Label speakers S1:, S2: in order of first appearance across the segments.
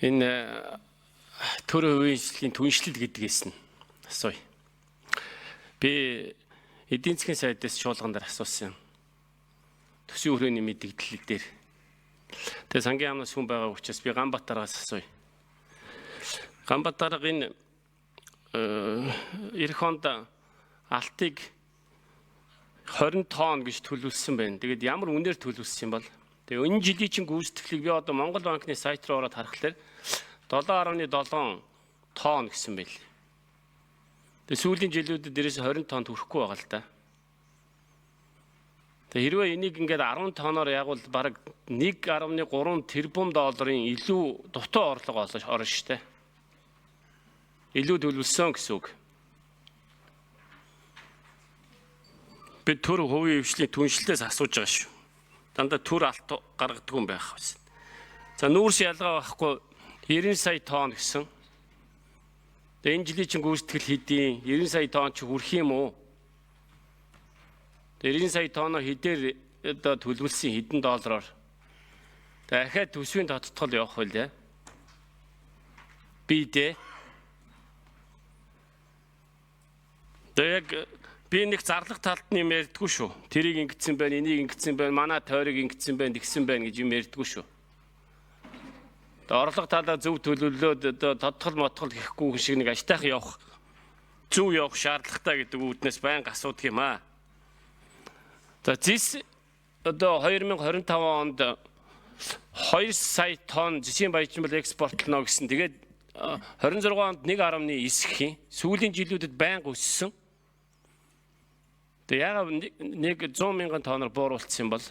S1: Энэ төр хувийн хвшлийн түншлэл гэдгээс нь асууя. Би эдийн засгийн сайдаас чуулган дээр асуусан юм. Төсвийн хүрээний мэдээлэл дээр. Тэгээ сангийн яамнаас хүн байгаа учраас би Ганбаатараас асууя. Ганбаатарга энэ эх онд алтыг 20 тонн гэж төлөвлөсөн байна. Тэгээд ямар үнээр төлөвлөсөн юм бол? Тэгээ энэ жилийн чинь гүйцэтгэлийг би одоо Монгол банкны сайт руу ороод харахад 7.7 тонн гэсэн байл. Тэгээ сүүлийн жилүүдэд дээрээс 20 тонн хүрэхгүй байгаа л да. Тэгээ хэрвээ энийг ингээд 10 тонноор ягвал бараг 1.3 тэрбум долларын илүү дутуу орлого орно штэ. Илүү төлөвлөсөн гэсэн үг. Би төр хувийн хвшлийн түншлэлээс асууж байгаа шүү. Дандаа төр алт гаргадаг юм байх байсан. За нүүрс ялгаа байхгүй 90 сая тонн гэсэн. Тэгээ энэ жилийн чинь гүйцэтгэл хэдийн 90 сая тонн чи хүрэх юм уу? Тэгээ 90 сая тонноо хэдээр одоо төлөвлөсөн хэдэн доллараар. Тэгээ ахаад төсвийн тодтгол явах байлаа. Би дээ. Тэгээ яг би нэг зарлах талд нь юм ярьдгүй шүү. Тэрийг ингэсэн байна, энийг ингэсэн байна, манай тойрог ингэсэн байна, тэгсэн байна гэж юм ярьдгүй шүү. Тэгээ орлого талаа зөв төлөвлөөд одоо тодтгол мотгол гэхгүй шиг нэг аштайх явах, зөв явах шаардлагатай гэдэг үүднээс байнга асуудаг юм аа. За зис одоо 2025 онд 2 сая тонн зисийн баяжмал экспортлно гэсэн. Тэгээд 26 онд 1.9 гэх юм. Сүүлийн жилүүдэд байнга өссөн. Тэгээ яагаад нэг 100 мянган тонноор бууруулсан юм бол?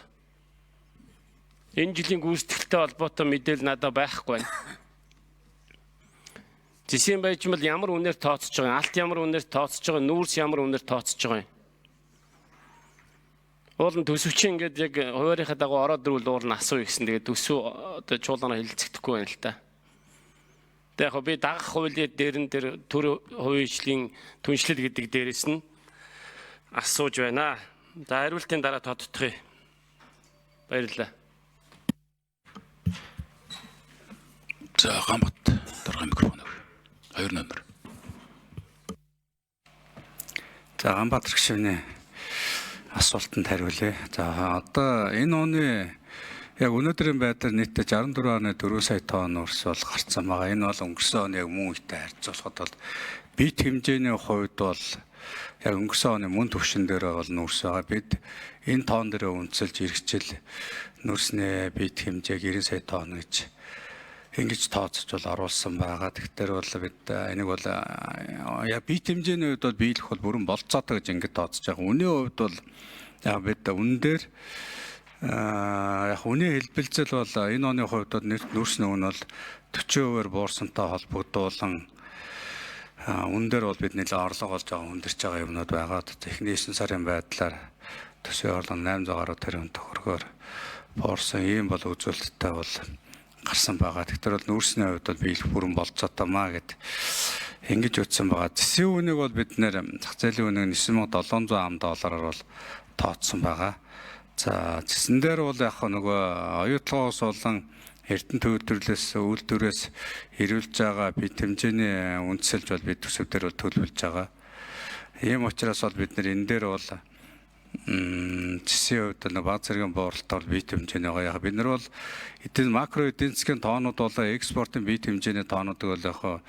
S1: Энэ жилийн гүйцэтгэлтэй холбоотой мэдээлэл надад байхгүй байна. Зисийн баяжмал ямар үнээр тооцож байгаа юм? Алт ямар үнээр тооцож байгаа юм? Нүүрс ямар үнээр тооцож байгаа юм? Уул нь төсөвчин ингээд яг хуваарийнхаа дагуу ороод ирвэл уул нь асууя гэсэн. Тэгээд төсөв одоо чуулганаар хэлэлцэхдэггүй байна л та. Тэгээд яг би дагах хуулийн дээр нь тэр төр хувийн хвшлийн түншлэл гэдэг дээрээс нь асууж байна. За хариултын дараа тодтохъё. Баярлалаа.
S2: За Ганбат даргын микрофон өг. 2 номер.
S3: За Ганбаатар гишүүний асуултанд хариулъя. За одоо энэ оны яг өнөөдрийн байдлаар нийтдээ 64.4 сая тонн нүүрс бол гарцсан байгаа. Энэ бол өнгөрсөн оны яг мөн үетэй харьцуулахад бол бит хэмжээний хувьд бол яг өнгөрсөн оны мөн түвшин дээр бол нүүрс байгаа. Бид энэ тоон дээр үндэслэж эргэжил нүүрсний бит хэмжээг 90 сая тонн гэж ингэж тооцож бол оруулсан байгаа. Тэгэхээр бол бид энийг бол яг бит хэмжээний хувьд бол биелэх бол бүрэн болцоотой гэж ингэж тооцож байгаа. Үнийн хувьд бол яг бид үнэн дээр яг үнийн хэлбэлзэл бол энэ оны хувьд бол нүүрсний үн бол 40%-аар буурсантай холбогдуулан үн дээр бол бид нэлээд орлого олж байгаа өндөрч байгаа юмнууд байгаа. Эхний 9 сарын байдлаар төсвийн орлого 800 гаруй тэрбум төгрөгөөр буурсан ийм бол үзүүлэлттэй бол гарсан байгаа. Тэгэхээр бол нүүрсний хувьд бол биелэх бүрэн болцоотой маа гэд ингэж утсан байгаа. Зэсийн үнийг бол бид нэр зах зээлийн үнийг 9700 ам доллараар бол тооцсон байгаа. За зэсэн дээр бол яг нөгөө оюутлогоос болон Эрдэнэ төвлөрлөөс үйлдвэрээс ирүүлж байгаа бид хэмжээний үндсэлж бол бид төсөв дээр бол төлөвлөж байгаа. Ийм учраас бол бид нэр энэ дээр бол зэсийн хувьд нэг баг зэргийн бууралтаар бит хэмжээний байгаа. Яг бид нар бол эдийн макро эдийн засгийн тоонууд бол экспортын бит хэмжээний тоонуудыг бол яг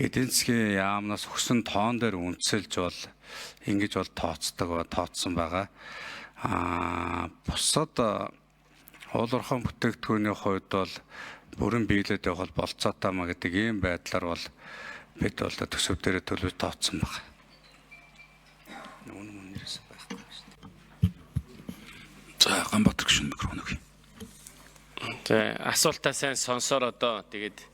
S3: эдийн засгийн яамнаас өгсөн тоон дээр үндсэлж бол ингэж бол тооцдог тооцсон байгаа. Бусад уул уурхайн бүтээгдэхүүний хувьд бол бүрэн биелээд явах бол болцоотой маа гэдэг ийм байдлаар бол бид бол төсөв дээр төлөвлөж тооцсон байна. Үнэн үнээрээс байхгүй шүү дээ.
S2: За Ганбаатар гишүүн микрофон өг.
S1: За асуултаа сайн сонсоор одоо тэгээд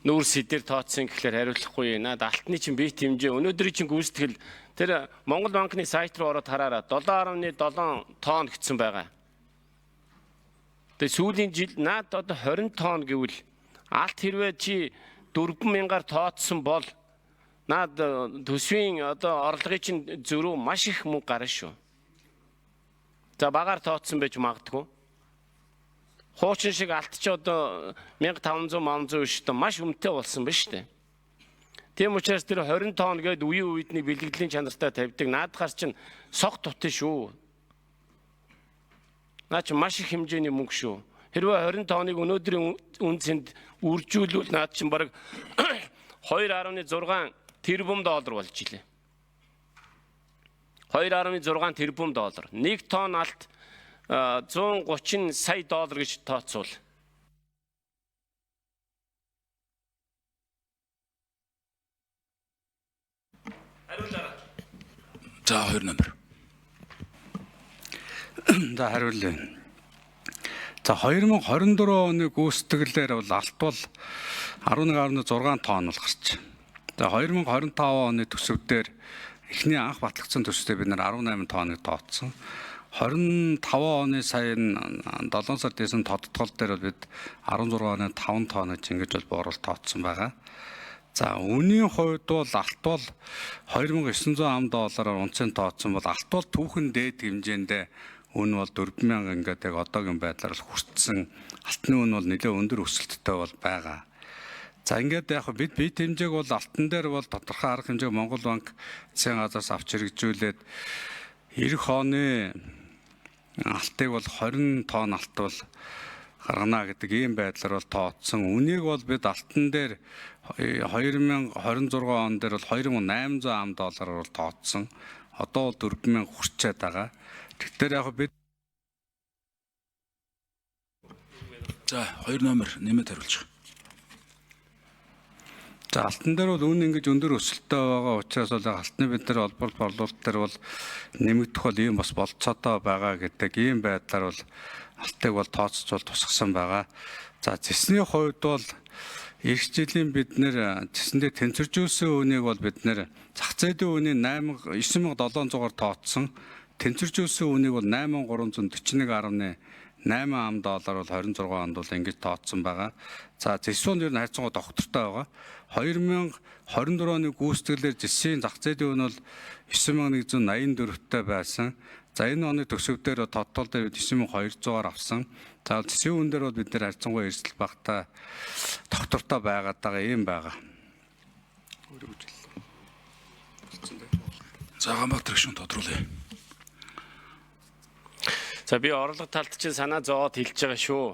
S1: нүүрс хэдээр тооцсон гэхлээр хариулахгүй. Наад алтны чинь бит хэмжээ өнөөдрийн чинь гүйцэтгэл тэр Монгол банкны сайт руу ороод хараараа 7.7 тонн гэсэн байгаа. Тэгээ сүүлийн жил наад одоо 20 тонн гэвэл алт хэрвээ чи 4000-аар тооцсон бол наад төсвийн одоо орлогын чинь зөрүү маш их мөнгө гарна шүү. За багаар тооцсон байж магадгүй. Хуучин шиг алт чи одоо 1500 мамзуу биш одоо маш өмтэй болсон ба шүү дээ. Тийм учраас тэр 20 тонн гээд үеийн үед нэг бэлгэдлийн чанартай тавьдаг. Наадхаар чинь сог тутан шүү. Наа чи маш их хэмжээний мөнгө шүү. Хэрвээ 20 тонныг өнөөдрийн үнцэнд үржүүлвэл наад чинь бараг 2.6 тэрбум доллар болж илээ. 2.6 тэрбум доллар. 1 тонн алт 130 сая доллар гэж тооцвол.
S2: За 2 номер.
S3: За хариулъя. За 2024 оны гүйцэтгэлээр бол алт бол 11.6 тонн бол гарч. За 2025 оны төсөв дээр эхний анх батлагдсан төсөвтэй бид нар 18 тонныг тооцсон. 25 оны сая 7 сард хийсэн тодтгол дээр бол бид 16.5 тонн гэж ингэж бол бууруулалт тооцсон байгаа. За үнийн хувьд бол алт бол 2900 ам доллараар унцын тооцсон бол алт бол түүхэн дээд хэмжээндээ үн бол 4000 ингээд яг одоогийн байдлаар л хүртсэн. Алтны үн бол нэлээд өндөр өсөлттэй бол байгаа. За ингээд яг бид бие хэмжээг бол алтан дээр бол тодорхой арга хэмжээг Монгол банк засгийн газраас авч хэрэгжүүлээд ирэх оны алтыг бол 20 тонн алт бол гаргана гэдэг ийм байдлаар бол тооцсон. Үнийг бол бид алтан дээр 2026 он дээр бол 2800 ам доллараар бол тооцсон. Одоо бол 4000 хүрчээд байгаа. Тэгэхээр яг бид
S2: За 2 номер нэмээд хариулчих.
S3: За алтан дээр бол үн ингэж өндөр өсөлттэй байгаа учраас бол алтны бид нар олборлолт борлуулалт дээр бол нэмэгдэх бол ийм бас болцоотой байгаа гэдэг ийм байдлаар бол алтыг бол тооцож бол тусгасан байгаа. За зэсний хувьд бол эх жилийн бид нэр зэсэндээ тэнцвэржүүлсэн үнийг бол бид нэр зах зээлийн үнийг 8 9700-аар тооцсон. Тэнцвэржүүлсэн үнийг бол 8341.8 ам доллар бол 26 онд бол ингэж тооцсон байгаа. За зэсүүн ер нь хайцангуй доктортой байгаа. 2024 оны гүйцэтгэлээр зэсийн зах зээлийн үн бол 9184-тэй байсан. За энэ оны төсөв дээр тодтол дээр 9200-аар авсан. За зэсийн үн дээр бол бид нэр хайцангуй эрсдэл багтаа доктортой байгаад байгаа юм байгаа.
S2: За Ганбаатар гишүүн тодруулъя.
S1: За би орлого талд чинь санаа зовоод хэлж байгаа шүү.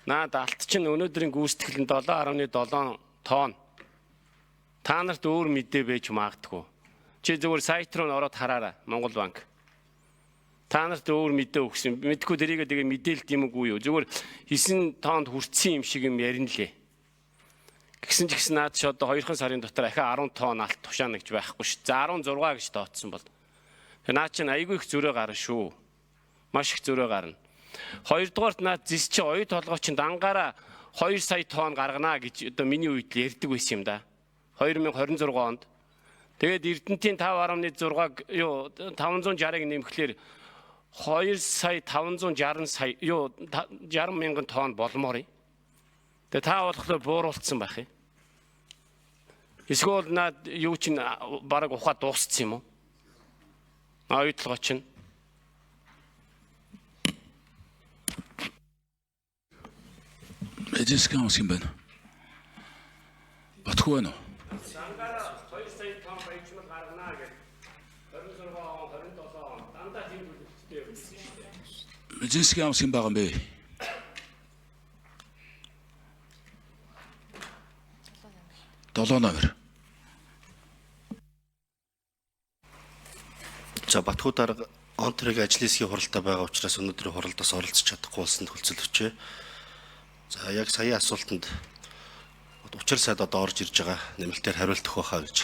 S1: Наад алт чинь өнөөдрийн гүйцэтгэл нь 7.7 тонн. Та нарт өөр мэдээ байж магадгүй. Чи зөвхөн сайт руу ороод хараарай Монгол банк. Та нарт өөр мэдээ өгсөн. Мэдгүй тэрийгээ тэгээ мэдээлт юм уу юу? Зөвхөн 9 тоннд хүрсэн юм шиг юм ярина лээ. Тэгсэн ч гэсэн наад чи одоо 2 сарын дотор ахиа 10 тонн алт тушаана гэж байхгүй ш. За 16 гэж тооцсон бол. Тэгээ наад чинь айгүй их зөрөө гарна шүү. Маш их зөрөө гарна. Хоёрдугаарт наад зис чи оюу толгой чинь дангаараа 2 сая тонн гаргана гэж одоо миний үед л ярьдаг байсан юм да. 2026 онд. Тэгээд Эрдэнтийн 5.6-г юу 560-ыг нэмэхлээр 2 сая 560 сая юу 60 мянган тонн болмоор юм. Тэгээ та болохоор бууруулсан байх юм. Эсвэл наад юу чинь бараг ухаа дууссан юм уу? Оюу толгой чинь.
S2: Эдийн засгийн ус юм байна. Батгүй байна уу?
S1: Дангаараа 2 сая тонн баяжмал гаргана гэж 26 он 27 он дандаа тийм төлөвлөлттэй явсан шүү дээ.
S2: Эдийн засгийн ус юм байгаа юм бэ? Долоо номер.
S4: За Батхүү дарга Онтрыг ажлын хэсгийн хуралдаа байгаа учраас өнөөдрийн хуралдаас оролцож чадахгүй болсон төлцөл өчөө. За яг саяын асуултанд учир сайд одоо орж ирж байгаа нэмэлтээр хариулт өгөх байхаа гэж.